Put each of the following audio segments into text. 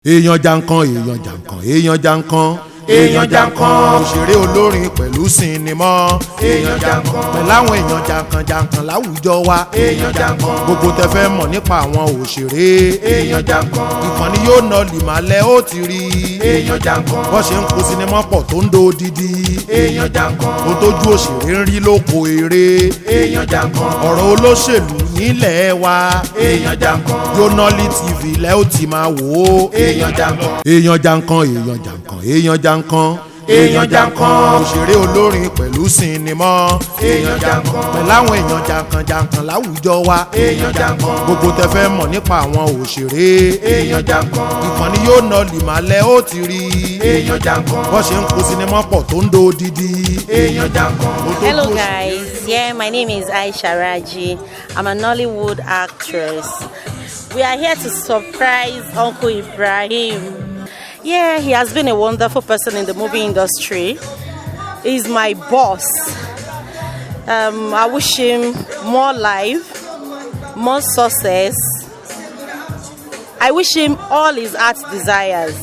Èèyàn jàǹkàn, èèyàn jàǹkàn, èèyàn jàǹkàn, èèyàn jàǹkàn, òṣèré olórin pẹ̀lú sinimá, èèyàn jàǹkàn, pẹ̀lú àwọn èèyàn jàǹkàn jàǹkàn láwùjọ wa, èèyàn jàǹkàn. Gbogbo tẹ fẹ́ mọ̀ nípa àwọn òṣèré, èèyàn jàǹkàn, ìkànnì yóò nà lìmọ̀lẹ́ ó ti rí, èèyàn jàǹkàn. Bó ṣe ń kó sinimá pọ̀ tó ń do didi, èèyàn jàǹkàn. Ó tójú òṣèré ń rí lóko eré, èèyàn jàǹkàn. Ọ̀rọ̀ olóṣèlú nílẹ̀ wa, èèyàn jàǹkàn. Yónọ́lì TV lẹ́ ó ti máa wò ó, èèyàn jàǹkàn. Èèyàn jàǹkàn, èèyàn jàǹkàn, èèyàn jàǹkàn, èèyàn jàǹkàn, òṣèré olórin pẹ̀lú sinimá, èèyàn jàǹkàn, pẹ̀lú àwọn èèyàn jàǹkàn jàǹkàn láwùjọ wa, èèyàn jàǹkàn. Gbogbo tẹ fẹ́ mọ̀ nípa àwọn òṣèré, èèyàn jàǹkàn, ìkànnì yóò nà lìmọ̀lẹ́ ó ti rí, èèyàn jàǹkàn. Bó ṣe ń kó sinimá pọ̀ tó ń do didi, èèyàn jàǹkàn. Hello guys, yeah, my name is Aisha Raji. I'm a Nollywood actress. We are here to surprise Uncle Ibrahim. Yeah, he has been a wonderful person in the movie industry. He's my boss. I wish him more life, more success. I wish him all his heart's desires.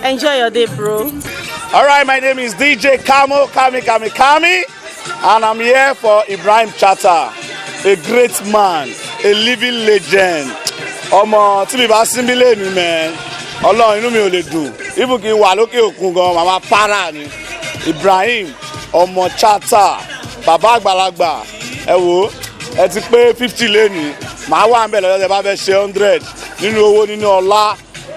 Enjoy your day, bro. All right, my name is DJ Kamo Kami Kami Kami, and I'm here for Ibrahim Chatta, a great man, a living legend. Ọmọ tí mi bá síbí lẹ́nu mẹ́, Ọlọ́run, inú mi ò lè dùn. Ibù kí n wà lókè òkun gan, màmá para ni. Ibrahim ọmọ Chatta, bàbá àgbàlagbà, ẹ wò ó, ẹ ti pé 50 lẹ́nu, màá wà ń bẹ̀ lọ́jọ́ tẹ bá fẹ́ ṣe 100 nínú owó, nínú ọlá,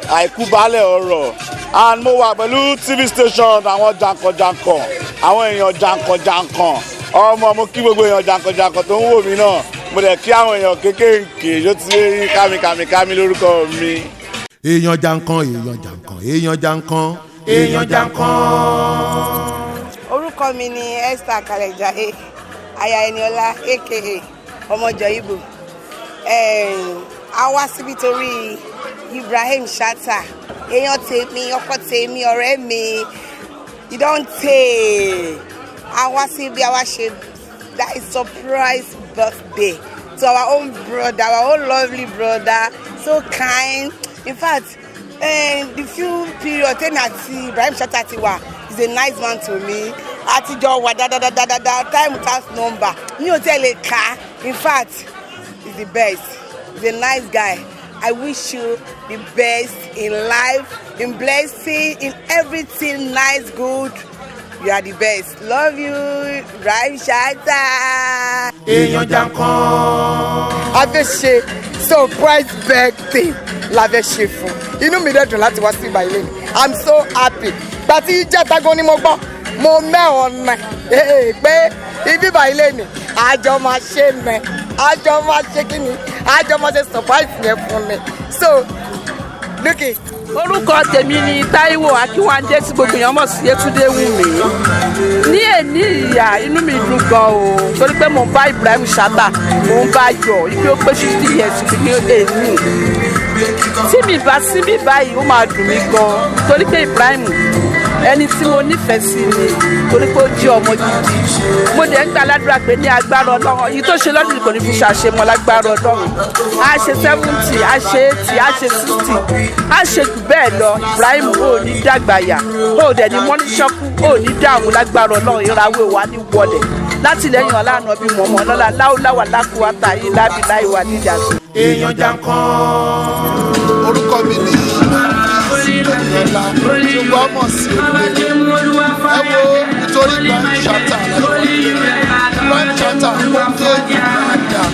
àìkú baálẹ̀ ọrọ̀. And mo wà pẹ̀lú TV station, àwọn jankan-jankan, àwọn èèyàn jankan-jankan. Ọmọ, mo kí gbogbo èèyàn jankan-jankan tó ń wò mí náà. Mo dẹ̀ kí àwọn èèyàn kéékèèké yóò ti rí kámi kàmi kàmi lórúkọ mi. Èèyàn jàǹkàn, èèyàn jàǹkàn, èèyàn jàǹkàn, èèyàn jàǹkàn. Orúkọ mi ni Esther Kalejaye, aya Eniola, aka Ọmọjọ Ibo. A wá síbi torí Ibrahim Chatta, èèyàn tèmi, ọkọ tèmi, ọ̀rẹ́ mi. You don tey. A wá síbi, a wá ṣe that is surprise birthday to our own brother, our own lovely brother, so kind. In fact, the few period tèmi àti Ibrahim Chatta ti wà, is a nice man to me. Àtijọ́ wà dáadáa, time without number, mi ò tẹ́ lè kà. In fact, he's the best. He's a nice guy. I wish you the best in life, in blessing, in everything nice, good. You are the best. Love you, Ibrahim Chatta. Èèyàn jàǹkàn. A fẹ́ ṣe surprise birthday la fẹ́ ṣe fún. Inú mi dẹ̀ dùn láti wá sí ìgbà ilé mi. I'm so happy. Gba tí jẹ́ta gan ni mo gbọ́, mo mẹ́ ọ̀nà pé ibi ìbà ilé mi, àjọ máa ṣe mẹ́, àjọ máa ṣe kí ni, àjọ máa ṣe surprise yẹn fún mi. So look it. Orúkọ tèmi ni Táíwò Akínwándé, tí gbogbo èèyàn mọ̀ sí Yétúndé Wùmí. Ní èní ìyá, inú mi dùn gan o, torí pé mò ń bá Ibrahim Chatta, mò ń bá yọ̀ ibi ó pé 50 years ní èní. Tí mi bá síbí báyìí, ó máa dùn mí gan, torí pé Ibrahim, ẹni tí mo nífẹ̀ẹ́ sí ni, torí pé ó jẹ́ ọmọ gidi. Mo dẹ̀ ń gbàládùra pé ní agbára Ọlọ́run, èyí tó ṣe lọ́dún kò ní fi ṣàṣemọ́ lágbára Ọlọ́run. Á ṣe 70, á ṣe 80, á ṣe 60, á ṣe jù bẹ́ẹ̀ lọ. Ibrahim, ò ní dàgbàyà, ó dẹ̀ ní mọ́nísọ́kú, ó ní dààmú lágbára Ọlọ́run. Ìràwé wa ní wọlé láti lẹ́yìn ọ̀lànà bí mọ̀mọ́ lọ́la láwùláwà lákùúwàtà yìí lábìláì wà níjà sí. Èèyàn jàǹkàn. Orúkọ mi ní Ẹniọlá, tí wọ́n mọ̀ sí Olùdé. Ẹ wo, nítorí Ibrahim Chatta, Ibrahim Chatta, ó jẹ́ èèyàn dáadáa,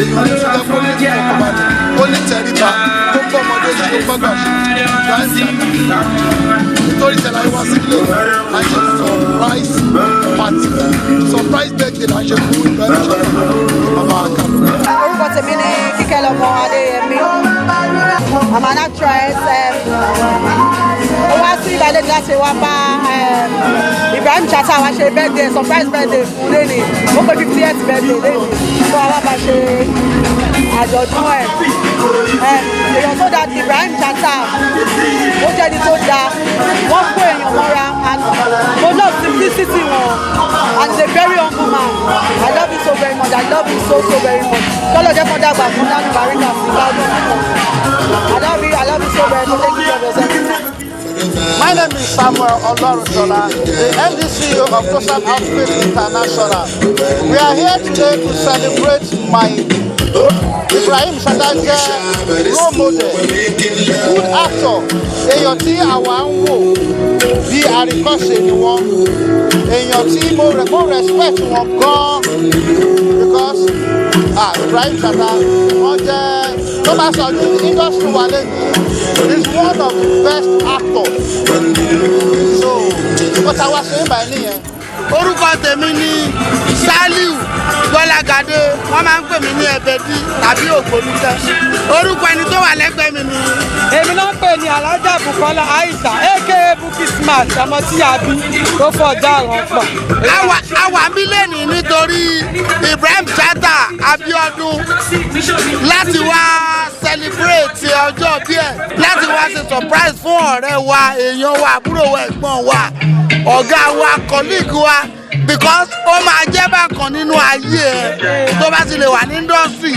èèyàn tó jẹ́ kó ní ìfọkànbalẹ̀, ó ní tẹríba, ó bọ́ ọmọdé ṣe, ó gbọ́gbà ṣe. Ibrahim Chatta, nítorí tẹ̀lé ayé wá sílé, a ṣe surprise party, surprise birthday la ṣe fún Ibrahim Chatta, bàbá àkàlù. Orúkọ tèmi ni Kíkẹ́lọ́mọ Adéyẹmí. I'm an actress. Mo wá sí ìbàlẹ̀ láti wá bá Ibrahim Chatta wá ṣe birthday, surprise birthday fún lẹ́nìí. Ó pé 50th birthday lẹ́nìí, so àwa bá ṣe. Àjọ̀dún ẹ̀, èèyàn tó dáa, Ibrahim Chatta, ó jẹ́ ẹni tó dáa. Wọ́n kó èèyàn mọ́ra and mo love simplicity wọn, and he's a very humble man. I love him so very much. I love him so so very much. Kọ́lọ̀ jẹ́ kó dàgbà fún dánú barika sí thousand people. I love you. I love you so very much. Take care of yourself. My name is Samuel Oloruntola, the MD CEO of Tosan Outfit International. We are here today to celebrate my Ibrahim Chatta jẹ́ role model, good actor, èèyàn tí àwa ń wò bí àríkọ́ṣe ni wọ́n, èèyàn tí mo respect wọn gan, because, ah, Ibrahim Chatta, wọ́n jẹ́ tó bá sọ ní industry wa lẹ́nu, is one of the best actors. So nǹkan tá a wá ṣe é báyìí nìyẹn. Orúkọ tèmi ní Saliu Gbọ́lágadé. Wọ́n máa ń pè mí ní Ẹ̀bẹ̀dí tàbí Ògbólúkẹ́. Orúkọ ẹni tó wà lẹ́gbẹ̀ẹ́ mi ni. Èmi náà ń pè ní Alájà Bukola Aisha, aka Bukky Smart, ọmọ tí a bí tó fọjá àwọn pọ̀. Àwa ń bí lẹ́nìí nítorí Ibrahim Chatta Abiodun, láti wá celebrate ọjọ́ bí ẹ̀, láti wá ṣe surprise fún ọ̀rẹ́ wa, èèyàn wa, àbúrò wa, ẹ̀gbọ́n wa, ọ̀gá wa, colleague wa, because ó máa jẹ́ bákan nínú ayé ẹ̀ tó bá ti lè wà ní industry.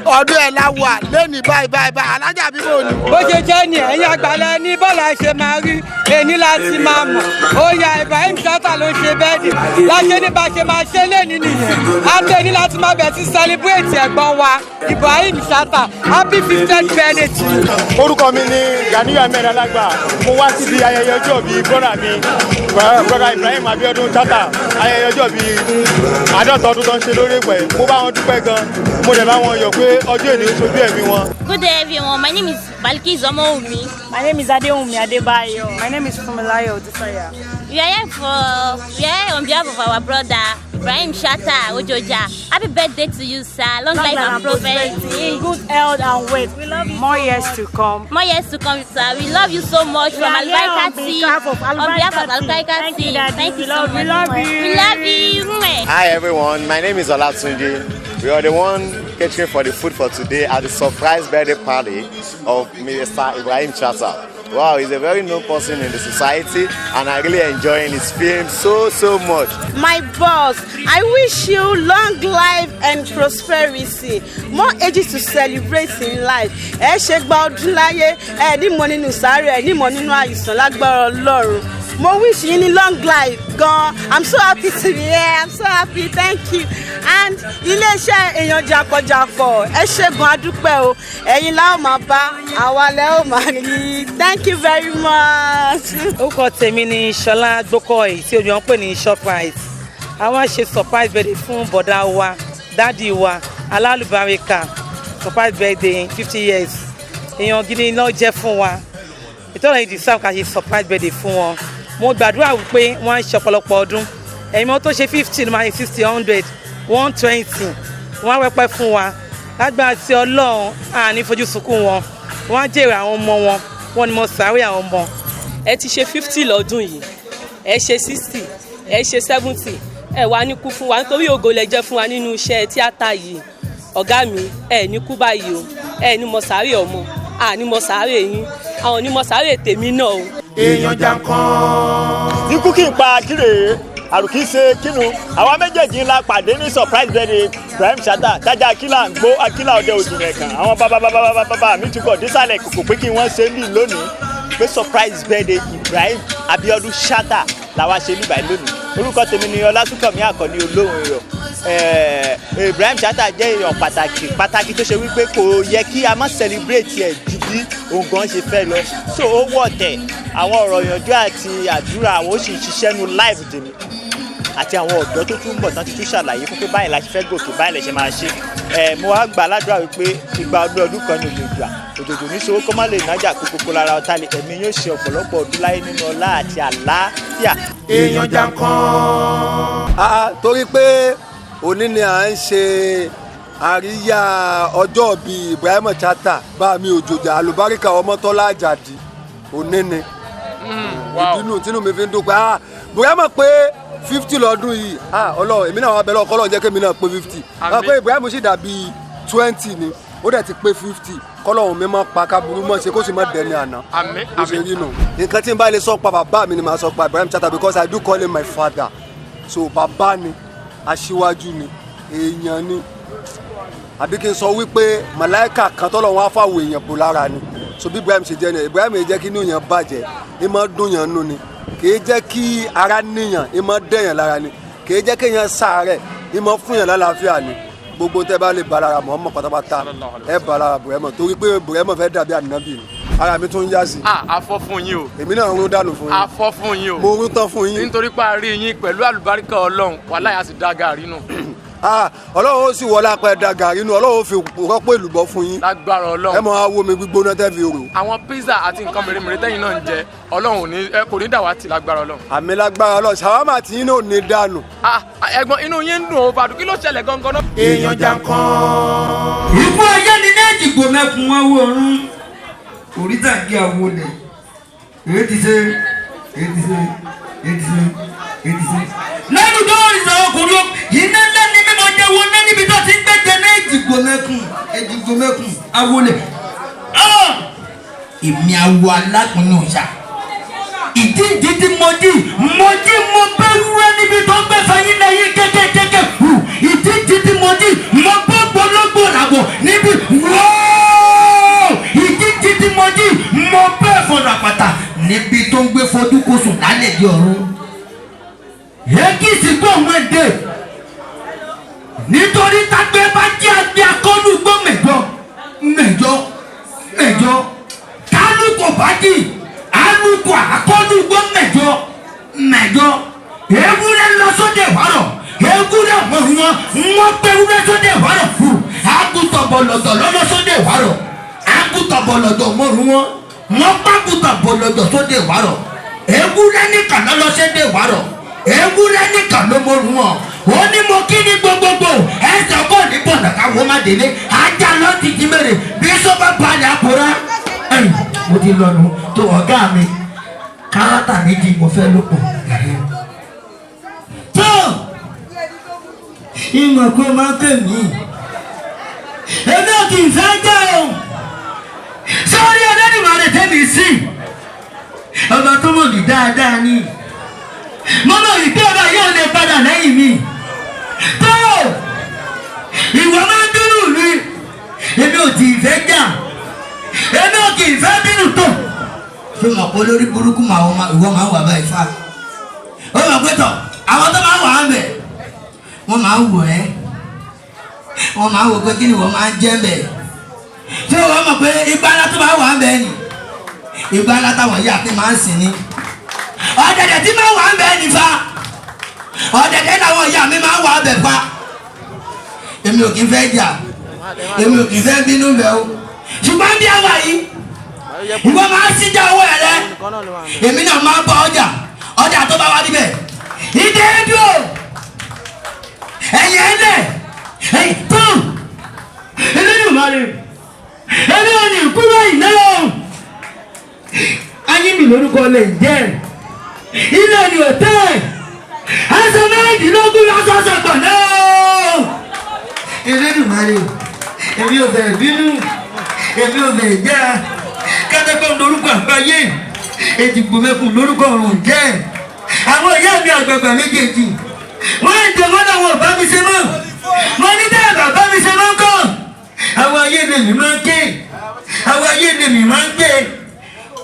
Ọdún ẹ̀ la wà lẹ́nìí báyìí báyìí báyìí. Alájà bíbò ni. Bó ṣe jẹ́ ni ẹ̀yin àgbàlẹ̀ ní bọ́ọ̀lù ṣe máa rí èní láti máa mọ̀. Ó ya Ibrahim Chatta ló ń ṣe birthday láṣẹ ní bá ṣe máa ṣe léni nìyẹn. Àti èní láti máa bẹ̀ sí celebrate ẹ̀gbọ́n wa Ibrahim Chatta. Happy 50th birthday to you. Orúkọ mi ni Ganiyu Ahmed Alagba. Mo wá síbi ayẹyẹ ọjọ́ bíi brother mi, brother Ibrahim Abiodun Chatta, ayẹyẹ ọjọ́ bíi 50 ọdún tó ń ṣe lórí ìpẹ́. Mo bá wọn dúpẹ́ gan, mo dẹ̀ bá wọn yọ̀ pé ọjọ́ èní ń ṣojú ẹ̀mí wọn. Good day, everyone. My name is Balkis Omoumi. My name is Adewumi Adebayo. My name is Fumilayo Odusanya. We are here on behalf of our brother Ibrahim Chatta Ojoja. Happy birthday to you, sir. Long life and prosperity. In good health and wealth. We love you. More years to come. More years to come, sir. We love you so much We from are here Albarika on team. behalf of On behalf of Albarika team. Albarika Thank you, team. Daddy. Thank you We so love- much. we love you. We love you. Mwah. Hi everyone, my name is Olatunji. We are the one catering for the food for today at the surprise birthday party of Mr. Ibrahim Chatta. Wow, he's a very known person in the society and I really enjoying his film so so much. My boss, I wish you long life and prosperity, more ages to celebrate in life. Ẹ ṣe gba ọdún láyé, ẹ ní mọ nínú sáré, ẹ ní mọ nínú àìsàn lágbára Ọlọ́run. Mo wish yín ní long life gan. I'm so happy to be here. I'm so happy. Thank you. And iléeṣẹ́ èèyàn jàpọ̀jàpọ̀, ẹ ṣe gan, adúpẹ́ o. Ẹ̀yin la ó máa bá, àwa lẹ ó máa rí. Thank you very much. Orúkọ tèmi ni Ṣọlá Gbókọ̀ì tí ojú wọn pè ní Shoprite. Àwọn ṣe surprise birthday fún bọ̀dá wa, daddy wa alálùbáríkà, surprise birthday 50 years. Èèyàn gidi náà jẹ́ fún wa. Ìtọ́nà yìí deserve ká ṣe surprise birthday fún wọn. Mo gbàdúrà wípé wọ́n á ṣe ọ̀pọ̀lọpọ̀ ọdún. Ẹ̀yin mọ́ tó ṣe 50 ló máa ṣe 60, 100, 120. Wọ́n á wẹ́pẹ́ fún wa lágbára tí Ọlọ́run. Àní fojú sunkún wọn. Wọ́n á jèrè àwọn ọmọ wọn. Wọ́n ni mo sáré àwọn ọmọ. Ẹ ti ṣe 50 lọ́dún yìí, ẹ ṣe 60, ẹ ṣe 70. Ẹ wá ní kú fún wa nítorí ògo lẹ jẹ́ fún wa nínú iṣẹ́ tíátà yìí. Ọ̀gá mi, ẹ ní kú báyìí o. Ẹ ní mọ sáré ọmọ, à ní mọ sáré yín, àwọn ní mọ sáré tèmi náà o. Èèyàn jàǹkàn. Ikú kì í pa kíre, àrùn kì í ṣe kínu. Àwa méjèèjì ńlá pàdé ní surprise birthday Ibrahim Chatta. Tájà akílà ń gbó akílà ọdẹ òjìnà kan. Àwọn bàbá bàbá bàbá bàbá mi túbọ̀ dísàlẹ̀ kòkò pé kí wọ́n ṣe ń bì lónìí pé surprise birthday Ibrahim Abiodun Chatta làwa ṣe níbàyí lónìí. Orúkọ tèmi ni Ọlásùnkànmí Àkànní Olóhùn Iyọ̀. Ibrahim Chatta jẹ́ èèyàn pàtàkì pàtàkì tó ṣe wípé kò yẹ kí a má celebrate ẹ̀ ju bí òun gan ṣe fẹ́ lọ. So ó wọ̀ tẹ̀ àwọn ọ̀rọ̀ ìyànjú àti àdúrà, àwọn ó sì ń ṣiṣẹ́ nu live tèmi àti àwọn ọ̀dọ́ tó tún bọ̀ tán ti tún ṣàlàyé fún pé báyìí la ṣe fẹ́ gòkè, báyìí lẹ ṣe máa ṣe. Ẹ mo wá gbà ládùúrà wípé ìgbà ọdún ọdún kan ní òjòjò òjòjò níṣòwò kó má lè nájà kókókó lára ọ̀tá lè ẹ̀mí yóò ṣe ọ̀pọ̀lọpọ̀ ọdún láyé nínú ọlá àti àlàáfíà. Èèyàn jàǹkàn. Ah, torí pé òní ni à ń ṣe àríyá ọjọ́ bíi Ibrahim Chatta bá mi òjòjà àlùbáríkà Ọmọtọ́lá Àjàdí. Òní ni ìdínú tínú mi fi ń dùn pé, ah, Ibrahim pé 50 lọ́dún yìí. Ah, Ọlọ́run, èmi náà wà bẹ̀rẹ̀ ọkọ́ Ọlọ́run jẹ́ kémi náà pé 50. Ah, pé Ibrahim sì dàbí 20 ni. Ó dẹ̀ ti pé 50, kọ́lọ́hún mi máa pa káburú mọ́ ṣe kó sì má dẹni àná. Àmín. Bó ṣe rí nù. Nǹkan tí n bá lè sọ pa bàbá mi ni màá sọ pa Ibrahim Chatta, because I do call him my father. So bàbá ni, aṣíwájú ni, èèyàn ni, àbí kí n sọ wípé màláìkà kan tọ́lọ́run á fàwọ̀ èèyàn bò lára ni. So bí Ibrahim ṣe jẹ́ ni, Ibrahim yìí jẹ́ kí inú yẹn bàjẹ́, ẹ máa dùn yẹn nú ni, kì í jẹ́ kí ara níyàn, ẹ máa dẹ̀yàn lára ni, kì í jẹ́ kí èèyàn sàárẹ̀, ẹ máa fún yàn lálàáfíà ni. Gbogbo tẹ́ bá lè ba lára Muhammad pátápátá, ẹ ba lára Burema, torí pé Burema fẹ́ dàbí ànábì ni. Ara mi tún yá sí. Ah, afọ fún yín o. Èmi náà ń rún dànù fún yín. Afọ fún yín o. Mo rún tán fún yín. Nítorí pé a rí yín pẹ̀lú àlùbáríkà Ọlọ́run, wàláhì a sì dá gàrí nù. Ah, Ọlọ́run ó sì wọlé apẹ̀ da gàrí nù, Ọlọ́run ó fi rọ́pò èlùbọ́ fún yín. Lágbára Ọlọ́run. Ẹ máa wo mi gbígbóná tẹ́ fi rò. Àwọn pizza àti nǹkan mèremère tẹ́yìn náà ń jẹ, Ọlọ́run ò ní ẹ kò ní dàwátì lágbára Ọlọ́run. Àmì lágbára Ọlọ́run, ṣàwámà tí yín náà ò ní dànù. Ah, ẹ̀gbọ́n, inú yín ń dùn ó fàdùn, kí ló ṣẹlẹ̀ gangan náà? Èèyàn jàǹkàn. Ikú ayé ni ní èjìgbò mẹ́kun wọn wo ọ̀run orítàgé àwọlẹ̀ èyí ti ṣe, èyí ti ṣe, èyí ti ṣe, èyí ti ṣe. Lẹ́nu tó ń sọ ọkùnrin ó iná ńlá ni mímọ jẹ́wọ́ náà níbi tó ti ń gbẹ́jẹ ní èjìgbò mẹ́kun, èjìgbò mẹ́kun àwọlẹ̀. Èmi awo alákùnrin ọ̀sà ìdíje tí mo jí, mo jí, mo bẹ́ wúrẹ́ níbi tó ń gbé fẹyín lẹ́yìn kékékéké hù. Ìdíje tí mo jí, mo bọ́ gbólógbò làbọ̀ níbi wọ́ọ́. Ìdíje tí mo jí, mo bẹ́ fọ̀nà pàtà níbi tó ń gbé fojú kó sùn lálẹ́ di ọ̀run. Èkìsì gbọ́ wọn dé nítorí tágbé bá jẹ́ àgbẹ̀ akọ́lù gbọ́ mẹ́jọ mẹ́jọ mẹ́jọ, kálukò bá jì alukò akọ́lù gbọ́ mẹ́jọ mẹ́jọ. Ewúrẹ́ lọ sóde ìwárọ̀, ewúrẹ́ wọn wọn wọn pé ewúrẹ́ sóde ìwárọ̀ fún àgùntàn bọ̀lọ̀dọ̀ lọ́lọ́ sóde ìwárọ̀, àgùntàn bọ̀lọ̀dọ̀ mọ̀rún wọn wọn pàgùntàn bọ̀lọ̀dọ̀ sóde ìwárọ̀, ewúrẹ́ nìkan lọ́lọ́ sóde ìwárọ̀, ewúrẹ́ nìkan ló mọ̀rún wọn. Ó ní mo kí ní gbogbogbò ẹsẹ̀ kò ní bọ̀dà káwọn má délé ajá lọ ti jí mèrè bí sọ́ba balẹ̀ àpòrá. Mo ti lọ́nu tó ọ̀gá mi, kárátà méjì mo fẹ́ ló pọ̀. Tó ìmọ̀ kó máa pè mí, èmi ò kì í fẹ́ jẹ́ o. Sórí Olódùmarè tẹ́mi sí ọba tó mọ̀ mí dáadáa ni, mo mọ̀ wípé ọba yóò lè padà lẹ́yìn mi. Tó ìwọ máa ń dúró mi, èmi ò tì í fẹ́ jà, èmi ò kì í fẹ́ bínú tó. Ṣé o mọ̀ pé olórí burúkú ìwọ máa ń wà báyìí fa? Ó mọ̀ pé tọ̀ àwọn tó máa ń wà á bẹ̀, wọ́n máa ń wò ẹ́, wọ́n máa ń wò pé kí ni wọ́n máa ń jẹ́ bẹ̀. Ṣé o mọ̀ pé igbá ńlá tó máa ń wà á bẹ̀ ni igbá ńlá táwọn yìí àti máa ń sìn ni? Ọ̀dẹ̀dẹ̀ tí máa wà ń bẹ̀ ni fa, ọ̀dẹ̀dẹ̀ làwọn ìyá mi máa wà bẹ̀ fa. Èmi ò kì í fẹ́ jà, èmi ò kì í fẹ́ bínú bẹ̀ o. Ṣùgbọ́n bí àwa yìí, ìwọ máa ń síjà owó ẹ̀ rẹ, èmi náà máa ń bọ ọjà, ọjà tó bá wà níbẹ̀ ìdè dúró ẹ̀yìn ẹ̀lẹ̀ ẹ̀yìn tán. Elédùmarè, èmi ò ní kúrò ìnáwó ayé mi lórúkọ lè jẹ́ ilé ni ò tẹ́ ẹsẹ̀ mẹ́rìndínlógún lọ́sọ̀ọ̀sẹ̀ pọ̀ náà. Elédùmarè, èmi ò fẹ́ bínú, èmi ò fẹ́ jẹ́ kẹ́tẹ́pẹ́ lórúkọ àgbáyé, èjìgbò mẹ́kùn lórúkọ ọ̀run jẹ́. Àwọn ìyá mi àgbààgbà méjèèjì wọ́n ń jẹ wọ́n làwọn ò bá mi ṣe mọ́, mo ní tẹ́ bàbá mi ṣe mọ́ ń kọ́. Àwọn ayé lèmi máa ń ké, àwọn ayé lèmi máa ń gbé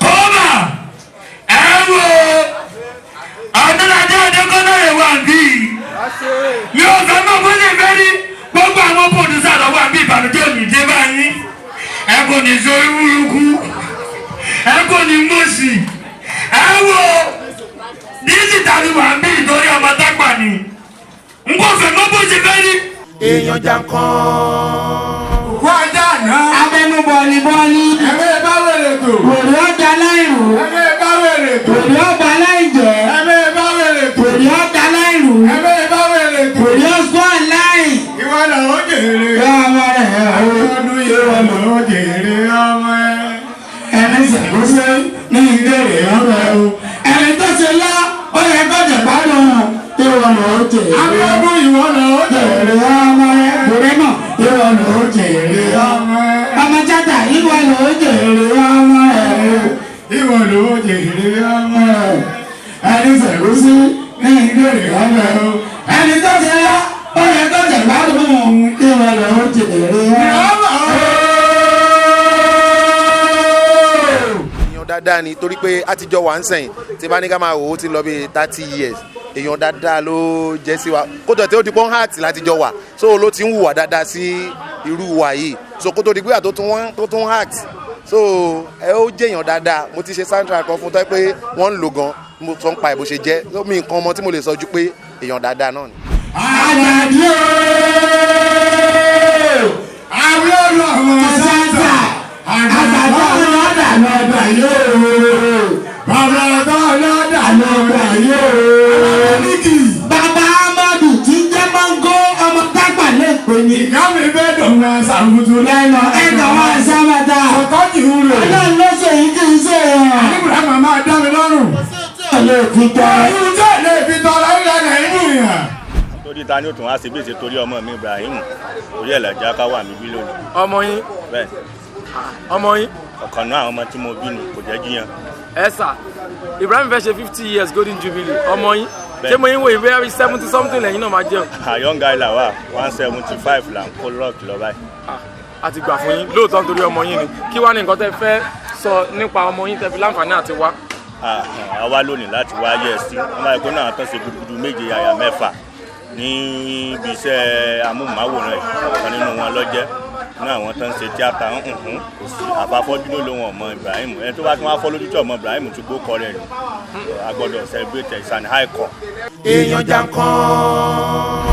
kọ́ọ̀mà. Ẹ wo ọ̀dọ́làdé ọ̀dọ́kọ́lá rẹ̀ wà bí mi ò fẹ́ mọ̀ bó lè fẹ́ rí gbogbo àwọn pòdùsà lọ́wọ́ àbí ìbànújẹ́ òní dé báyìí. Ẹ kò ní sọ ewúrúkú, ẹ kò ní mọ̀sí. Ẹ wo díìsì tàbí wà bí ìtọ́rí ọmọ tápà ni n kò fẹ́ mọ̀ bó ṣe fẹ́ rí. Èèyàn jàǹkàn. Wájà náà. Abẹnú bọ̀ọ̀lì bọ̀ọ̀lì. Ẹgbẹ́ bá wèrè tó. Wèrè ọjà láìrù. Ẹgbẹ́ bá wèrè tó. Wèrè ọba láìjẹ́. Ẹgbẹ́ bá wèrè tó. Wèrè ọjà láìrù. Ẹgbẹ́ bá wèrè tó. Wèrè ọgbọ́n láì. Ìwọ làwọn jèrè. Ọmọ rẹ̀ o. Ọdún ìwọ làwọn jèrè ọmọ ẹ. Ẹni ṣàkóso ní ìbéèrè ọmọ ẹ o. Ẹni tó ṣe lá, ó yẹ kó jẹ̀ gbádùn. Ìwọ làwọn jèrè. Abíọ́dún ìwọ làwọn jèrè ọmọ ẹ. Wèrè náà, ìwọ làwọn jèrè ọmọ ẹ. jèrè ọmọ ẹ̀ ìwọ ló jèrè ọmọ ẹ̀ ẹni ṣẹ̀gúsí ní ìjèrè ọmọ ẹ̀ o ẹni tó ṣe lá ó yẹ kó jẹ gbádùn ìwọ ló jèrè ọmọ ẹ̀. Èèyàn dáadáa ni, torí pé a ti jọ wà ń sẹ̀yìn. Tí bá ní ká máa wò ó, ti lọ bí 30 years. Èèyàn dáadáa ló jẹ́ sí wa. Kó tó tẹ́ ó di pọ́n heart láti jọ wà, so ló ti ń hùwà dáadáa sí irú wa yìí. So kó tó di pé tó tún wọ́n tó tún heart, so ẹ ó jẹ́ èèyàn dáadáa. Mo ti ṣe soundtrack kan fún tó yẹ pé wọ́n ń lò gan. Mo sọ ń pa ẹ̀ bó ṣe jẹ́. So mi nǹkan ọmọ tí mo lè sọ ju pé èèyàn dáadáa náà ni. Àjàdí ooo! Àwọn olùwọ̀n sáńtà, àgàtà ọlọ́dà lọ́dà yóò. Bàbá ọlọ́dà lọ́dà yóò. Bàbá Amadu tí ń jẹ́ Mọ́ngó, ọmọ tágbà lè pè ní. Ìyá mi fẹ́ dùn wọn sàmùtù Lẹ́nu ẹ̀dọ̀ wọn sábàtà. Ọ̀tọ́jú rẹ̀. Ọlọ́run ló ṣe yìí, kì í ṣe èèyàn. Àdìbùrà màmá dá mi lọ́rùn. Lè fi tọ́. Irú tí ò lè fi tọrọ ìlànà inú yàn. Torí ta ni ó tún wá sí bí èsì? Torí ọmọ mi Ibrahim, torí ẹ̀ lọ́jà ká wà níbí lónìí. Ọmọ yín? Bẹ́ẹ̀. Ọmọ yín? Ọ̀kan náà àwọn ọmọ tí mo bí ni, kò jẹ́ jíyan. Ẹ sà, Ibrahim fẹ́ ṣe 50 years golden jubilee, ọmọ yín? Bẹ́ẹ̀. Ṣé mo yín wo ìwé ẹ̀rí, 70 something lẹ́yìn náà máa jẹun? Young guy là wà, 175 là ń kó lọ́ọ̀kì lọ báyìí. A ti gbà fún yín lóòótọ́ nítorí ọmọ yín ni. Kí wàá ní nǹkan tẹ́ fẹ́ sọ nípa ọmọ yín tẹ́ fi láǹfààní àti wá? Ah, àwa lónìí láti wá yẹ sí wọn báyìí kó náà tán ṣe gudugudu méje yàyà mẹ́fà níbi iṣẹ́ amóhùnmáwòrán yìí. Ọ̀kan nínú wọn lọ́jẹ́ ní àwọn tó ń ṣe tíátà ńhùn. Kò sí àbáfọ́jú ló lóun ọmọ Ibrahim. Ẹni tó bá tún wá fọ́ lójú tí ọmọ Ibrahim tún gbó kọ rẹ̀ nù, a gbọ́dọ̀ celebrate, it's an icon. Èèyàn jàǹkàn.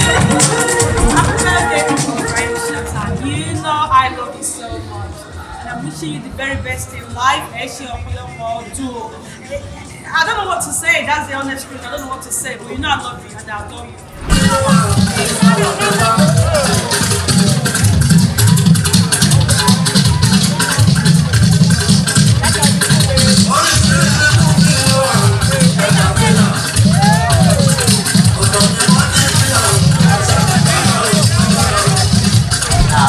Happy birthday, Uncle Ibrahim Chatta. You know I love you so much. very best in life. Ẹ ṣe ọ̀pọ̀lọpọ̀ ọdún o. I don't know what to say. That's the honest truth. I don't know what to say, but you know I love you and I adore you.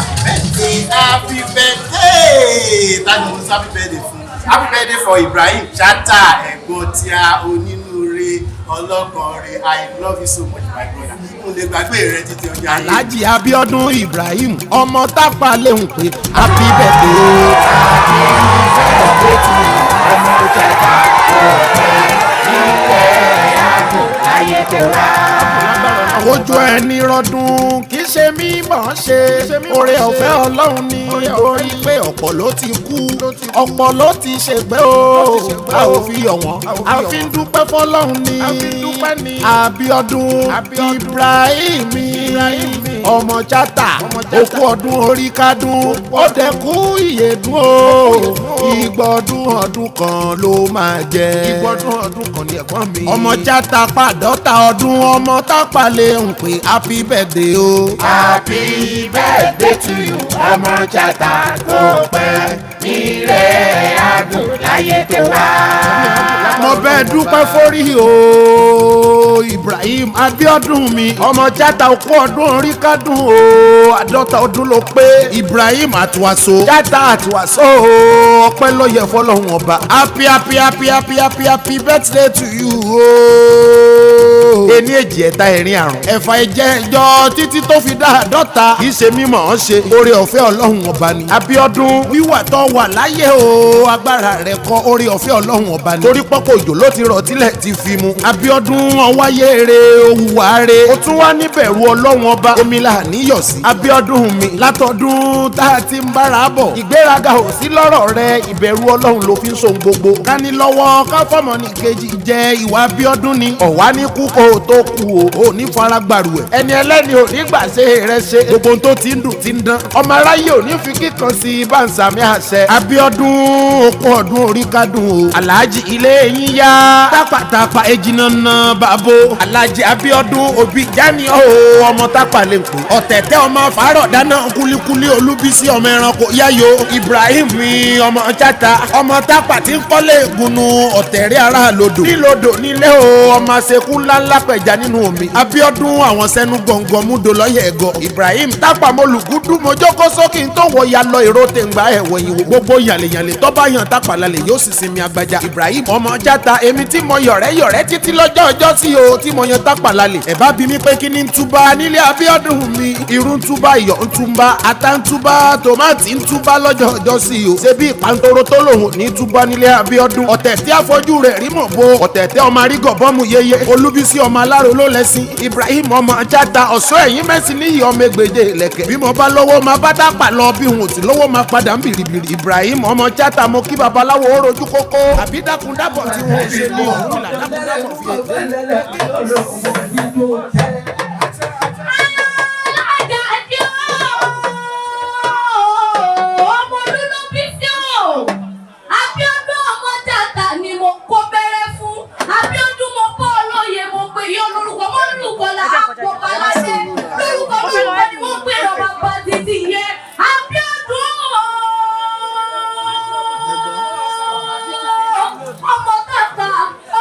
Happy birthday! Tani mo sọ happy birthday fún? Happy birthday for Ibrahim Chatta, ẹ̀gbọ́n tí a onínúure ọlọ́kànre. I love you so much, my brother. Mo lè gbàgbé rẹ títí ọjọ́ ayé. Alhaji Abiodun Ibrahim ọmọ tápà léhùn pé happy birthday o. Happy birthday to you, ọmọ Chatta ọ̀pẹ ìfẹ́ ààbò láyé tó wá. Ojú ẹni rọdún kì í ṣe mímọ̀ ṣe, oore ọ̀fẹ́ Ọlọ́run ni, torí pé ọ̀pọ̀ ló ti kú, ọ̀pọ̀ ló ti ṣègbé o, a ò fi yọ̀ wọ́n, a fi ń dúpẹ́ fọlọ́run ni. Abiodun Ibrahim ọmọ Chatta, òkú ọdún orí kádùn, ó dẹkú ìyèdún o, ìgbọ̀dún ọdún kan ló máa jẹ. Ìgbọ̀dún ọdún kan ni ẹ̀gbọ́n mi. Ọmọ Chatta pàdọ́ta ọdún, ọmọ tápà lè ń pè happy birthday o. Happy birthday to you, ọmọ Chatta kò pẹ́ nílẹ̀ àgùn láyé tó wá. Mo bẹ́ẹ̀ dúpẹ́ forí o, Ibrahim Abiodun mi ọmọ Chatta, òkú ọdún orí kádùn o, àádọ́ta ọdún ló pé. Ibrahim àtiwàsó Chatta àtiwàsó o, ọpẹ́ ló yẹ fọlọ́hún ọba. Happy happy happy happy happy happy birthday to you o. Ení èjì ẹ̀ta ẹ̀rin àrùn ẹ̀fà ẹ̀jẹ̀ ẹ̀jọ títí tó fi dá àádọ́ta, kì í ṣe mímọ̀ ọ́n ṣe, oore ọ̀fẹ́ ọlọ́run ọba ni. Abiodun, wíwà tó wà láyé o, agbára rẹ̀ kọ́, oore ọ̀fẹ́ ọlọ́run ọba ni. Torí pọ́pọ́ òjò ló ti rọ̀ tílẹ̀ ti fi mu. Abiodun, ọwáyé re, òwúwa re, ó tún wá níbẹ̀rù ọlọ́run ọba, omi là níyọ̀ sí. Abiodun mi, látọdún tá a ti ń bára bọ̀, ìgbéraga ò sí lọ́rọ̀ rẹ, ìbẹ̀rù ọlọ́run ló fi ń sohun gbogbo. Ká ní lọ́wọ́ ká fọ́mọ ní kejì jẹ́ ìwà Abiodun ni. Ọ̀wá ní kú kó o tó kú o, ò ní fara gbàrú ẹ̀. Ẹni ẹlẹ́ni ò ní gbà ṣe rẹ ṣe, gbogbo ohun tó ti ń dùn ti ń dán. Ọmọ aráyé ò ní fi kíkan sí i bá ń sàmì àṣẹ. Abiodun, okun ọdún orí kádùn o. Alhaji ilé yín yá tápàtápà ejinana bàbò. Alhaji Abiodun òbí jáni o, ọmọ tápà lè pè. Ọ̀tẹ̀tẹ̀ ọmọ fàárọ̀ dáná kúlíkúlí olúbísí ọmọ ẹranko yáyo. Ibrahim mi ọmọ Chatta, ọmọ tápà tí ń kọ́lé ìgúnnu ọ̀tẹ̀rẹ̀ ara lodò. Nílodò nílé o, ọmọ àṣekú ńláńlá pẹ̀já nínú omi. Abiodun àwọn sẹ́nu gbọ̀ngàn múdo lọ́yẹ̀ ẹ̀gọ́. Ibrahim tápà mọ́lùgúdú mọ́jọ́kọ́ sókè tó wọ ya lọ èrò tẹ̀ǹgbà ẹ̀wọ̀ ìwò. Gbogbo yànlẹ̀yànlẹ̀ tó bá yàn tápà lálẹ́ yóò sì sinmi agbaja. Ibrahim ọmọ Chatta, èmi tí mo yọ̀rẹ́ yọ̀rẹ́ títí lọ́jọ́ ọjọ́ sí o, tí mo yan tápà lálẹ́. Ẹ bá bi mí pé kí ni ń túbà nílé Abiodun mi. Irú ń túbà, iyọ̀ ń túbà, ata ń túbà, tòmátì ń túbà lọ́jọ́ ọjọ́ sí o. Ṣé bí ìpàǹtoro tó lòun ní túbà nílé Abiodun. Ọ̀tẹ̀ tí àfọ́jú rẹ̀ rí mọ̀ bo. Ọ̀tẹ̀ tẹ́ ọmọ arígọ̀ bọ́mù yeye. Olúbísí ọmọ aláró ló lẹ́sìn. Ibrahim ọmọ Chatta, ọ̀ṣọ́ ẹ̀yìn mẹ́sìn níyì ọmọ ẹgbẹ̀je ìlẹ̀kẹ̀. Bí mo bá lọ́wọ́ máa bá dápà lọ, bí n ò sì lọ́wọ́ máa padà ń bìrìbìrì. Ibrahim ọmọ Chatta, mo kí babaláwo ó rojú kókó. Àbí dákúndábọ̀ tí wọ́n ṣe ní ọ̀hún là dákúndábọ̀ fi Ọmọ olúlọ́bísí o, Abíọ́dún ọmọ Chatta ni mo kó bẹ̀rẹ̀ fún. Abíọ́dún, mo bọ́ olóye, mo pè yọ lórúkọ mo lórúkọ la àpò baládé lórúkọ lórúkọ ni mo pè rọ bàbá títí yẹ Abíọ́dún ọmọ Chatta,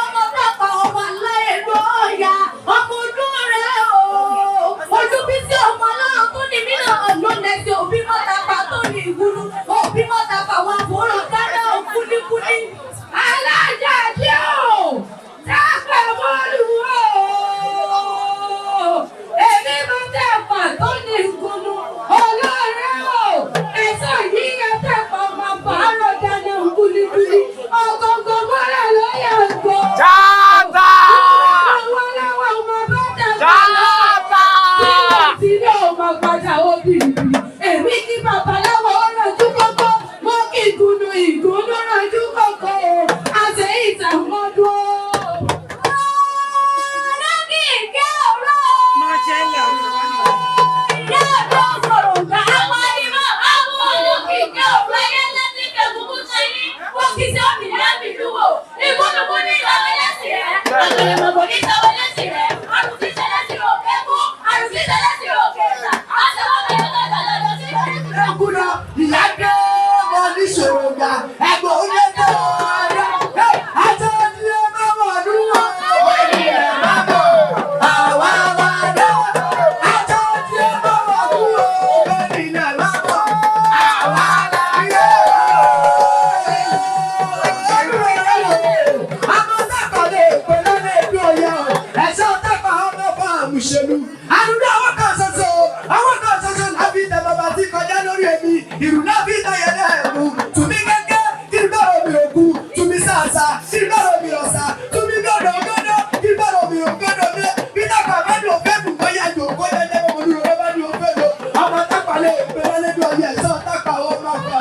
ọmọ Chatta, ọmọ aláìlú ọ̀yà, ọmọ ojú rẹ̀ o. Òkìtì òmì lẹ́mìí lúwò. Ìgbónúkú ní ìtawé lẹ́sìn rẹ̀. Àgbèrèmọ̀gbò ní ìtawé lẹ́sìn rẹ̀. Àrùn tí ṣẹlẹ̀ sí òkè mú. Àrùn tí ṣẹlẹ̀ sí òkè rà. Ẹkúná ìyá dé mọ níṣòro ga ẹgbẹ́ onídé ọ̀rẹ́ àti ọdún mọ́mọ́ ọdún orí rẹ̀ mọ́mọ́ àwa wa dé àti ọdún mọ́mọ́ ọdún orí rẹ̀ mọ́mọ́ àwa la yé. Àmọ́ sákọ̀lẹ̀ èpè lọ́nà èdè ọ̀yà ẹ̀ṣọ́ tápà ọmọ fún àmùṣèlú. Àrùn àwọn kan ṣoṣo àwọn kan ṣoṣo lábí ìtẹ̀ bàbá tí kọjá lórí èmi ìrù lábí ìtayẹlẹ ẹ̀mú tùmí gẹ́gẹ́ kí n bẹ̀rẹ̀ mi òkú tùmí sàṣà kí n bẹ̀rẹ̀ mi ọ̀sà tùmí gbọ̀dọ̀ gbọ̀dọ̀ kí n bẹ̀rẹ̀ mi ògbọ́dọ̀ mi bí tápà bá ní òfé bù kọ́ yá jò kó yẹ jẹ́ mọ́ olúro bá ní òfé lò ọmọ tápà lè pè lọ́lẹ́ bí ọyẹ ẹ̀sọ́ tápà ó máa fà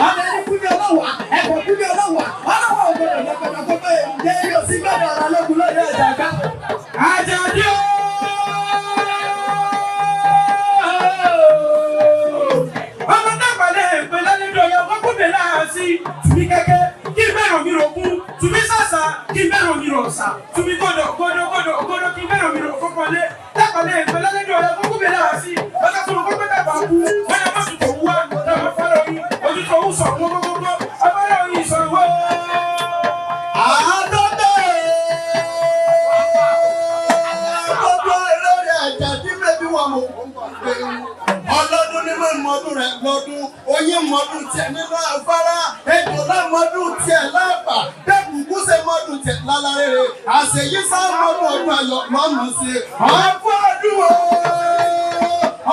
ọmọ ẹni kú ní ọlọ́wà ẹ̀kọ́ kú ní ọlọ́wà ọlọ́wà ògbọ́dọ̀ lọ́gbọ́dọ̀ kó bẹ́ẹ̀ jẹ́ yóò sí gbọ́dọ̀ ọ̀rọ̀ lógun lórí ẹ̀dá Àjàdí o! Ọmọ tápàlẹ̀ èpè lálẹ́dọ̀ ọ̀yọ́ kọ́kúnbẹ̀ láàásí tùmí kẹ́kẹ́ kí n bẹ̀rù mi rògún tùmí sàṣà kí n bẹ̀rù mi rọ̀ṣà tùmí gbọ́dọ̀ gbọ́dọ̀ gbọ́dọ̀ gbọ́dọ̀ kí n bẹ̀rù mi rò fọ́pọ̀lẹ́ tápàlẹ̀ èpè lálẹ́dọ̀ ọ̀yọ́ kọ́kúnbẹ̀ láàásí ọjọ́ tó kọ́kọ́ tàpá kú wọ́n yà mọ́sùn tó wúwa lọ́wọ́ fọ́lọ́ yín ojú tó wù sọ̀ gbogbogbò abẹ́rẹ́ òyìn ìsọ̀rọ̀ Àádọ́tẹ̀ gbogbo lórí Àjàdí bẹ́bí wà mọ̀ ọlọ́dún ní mọ̀ mọ́dún rẹ̀ lọ́dún oyin mọ́dún tiẹ̀ nínú afárá ejò lámọ́dún tiẹ̀ láàbà dẹ́kun ṣe mọ́dún tiẹ̀ lálárẹ̀rẹ̀ àṣeyí sá mọ́dún ọdún ayọ̀ lọ́mọ ṣe ọ̀pọ̀ ọdún o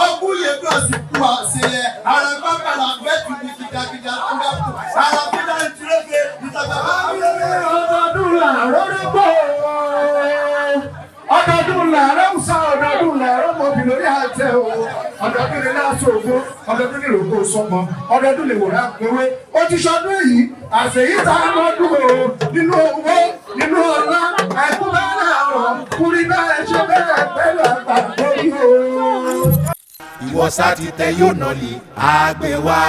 ọkùn yẹn dùn àsìkò àṣeyẹ ara bàbàrà bẹ́ẹ̀ tù ní kìjàkìjà tó ń bẹ́ kù ara bídà ń tirẹ́fẹ́ ìtàgbà Ọdọọdún làárọ̀ rẹ́gbọ̀. Ọdọọdún làárọ̀ ń sá ọdọọdún làárọ̀ mọ̀bì lórí àtẹ o. Ọdọọdún ni láṣọ ògo, ọdọọdún ni rògbò sọmọ, ọdọọdún lè wòrà péré. Ó ti ṣọdún èyí, àṣeyí tá a mọ́dún o. Nínú owó, nínú ọlá, àìkú bá làárọ̀, kúrí bá ẹ ṣe bẹ́ẹ̀ pẹ̀lú àgbà lórí o. Ìwọ sá ti tẹ yóò nà lè àgbẹ̀ wá.